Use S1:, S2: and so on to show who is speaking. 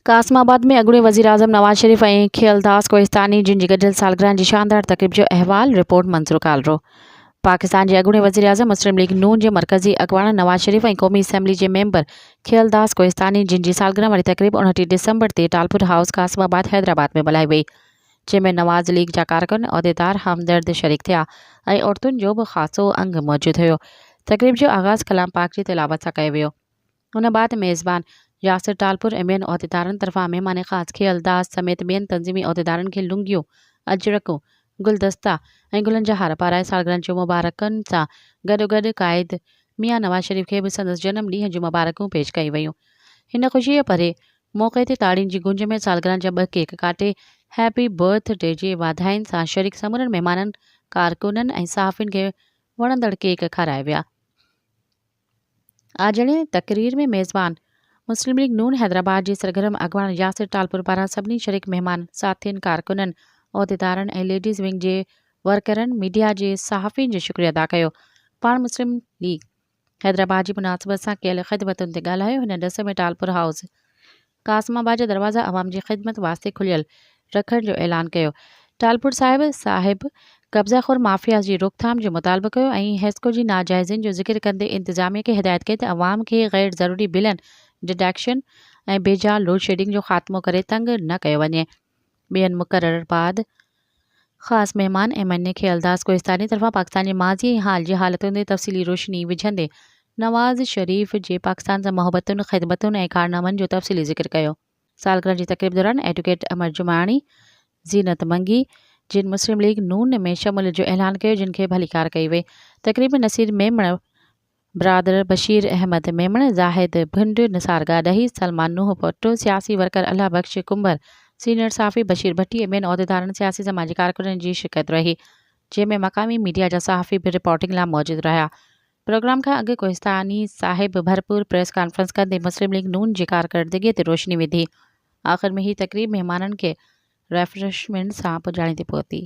S1: قاسم آباد ۾ اڳوڻي وزيراعظم نواز شريف ۽ کيئل داس ڪوهستاني جن جي گڏيل سالگرهن جي شاندار تقريب جو احوال، رپورٽ منظور ڪالرو. پاڪستان جي اڳوڻي وزيراعظم مسلم ليگ نون جي مرڪزي اڳواڻ نواز شريف ۽ قومي اسيمبلي جي ميمبر کيئل داس ڪوهستاني جن جي سالگرهه واري تقريب 29 ڊسمبر تي ٽالپور هائوس قاسم آباد حيدرآباد ۾ ملهائي وئي جنهن ۾ نواز ليگ جا ڪارڪن عهديدار همدرد شريڪ ٿيا ۽ عورتن جو به خاصو انگ موجود هيو تقريب جو آغاز ڪلام پاڪ جي تلاوت سان ڪيو ويو. ان بعد ميزبان ياسر ٽالپر ۽ ٻين عهديدارن طرفان مهمان خاص کيئل داس سميت ٻين تنظيمي عهديدارن کي لنگيون، اجرڪون، گلدستا ۽ گلن جا هار پارائي سالگرهن جون مبارڪن سان گڏوگڏ قائد ميان نواز شريف کي به سندس جنم ڏينهن جون مبارڪون پيش ڪيون ويون. هن خوشيء ڀري موقعي تي تاڙين جي گونج ۾ سالگرهن جا ٻه ڪيڪ ڪاٽي هيپي برٿ ڊي جي واڌاين سان شريڪ سمورن مهمانن، ڪارڪنن ۽ صحافين کي وڻندڙ ڪيڪ کارايا ويا. آجياڻي تقرير ۾ ميزبان مسلم ليگ نون حيدرآباد جي سرگرم اڳواڻ ياسر ٽالپر پاران سڀني شريڪ مهمان، ساٿين، ڪارڪنن، عهديدارن ۽ ليڊيز ونگ جي ورڪرن، ميڊيا جي صحافين جو شڪريو ادا ڪيو. پاڻ مسلم ليگ حيدرآباد جي مناسبت سان ڪيل خدمتن تي ڳالهايو. هن ڏس ۾ ٽالپر هائوس قاسم آباد جا دروازا عوام جي خدمت واسطي کليل رکڻ جو اعلان ڪيو. ٽالپر صاحب صاحب قبضا خور مافيا جي روڪٿام جو مطالبو ڪيو ۽ حيسڪو جي ناجائزين جو ذڪر ڪندي انتظاميه کي هدايت ڪئي ته عوام کي غير ضروري بلن، ڊڊڪشن ۽ بيجا لوڊشيڊنگ جو خاتمو ڪري تنگ نه ڪيو وڃي. ٻين مقرر بعد خاص مهمان ايم اين اي کيئلداس ڪوهستاني طرفان پاڪستان جي ماضي ۽ حال جي حالتن تي تفصيلي روشني وجهندي نواز شريف جي پاڪستان سان محبتن، خدمتن ۽ ڪارنامن جو تفصيلي ذڪر ڪيو. سالگرهه جي تقريب دوران ايڊوڪيٽ امر جماڻي، زينت منگي جن مسلم ليگ نون ۾ شموليت جو اعلان ڪيو جن کي ڀليڪار ڪئي وئي. تقريب ۾ نصير ميمڻ، برادر بشير احمد ميمڻ، زاهد ڀنڊ، نثار گاڏهي، سلمان نوح پوٽو، سياسي ورڪر الله بخش ڪنڀر، سينيئر صحافي بشير ڀٽي ۽ ٻين عهديدارن، سياسي سماجي ڪارڪنن جي شرڪت رهي جنهن ۾ مقامي ميڊيا جا صحافي به رپورٽنگ لاء موجود رهيا. پروگرام کان اڳ ڪوهستاني صاحب ڀرپور پريس ڪانفرنس ڪندي مسلم ليگ نون جي ڪارڪردگي تي روشني وڌي. آخر ۾ هي تقريب مهمانن کي ريفرشمينٽ سان پڄاڻي تي پهتي.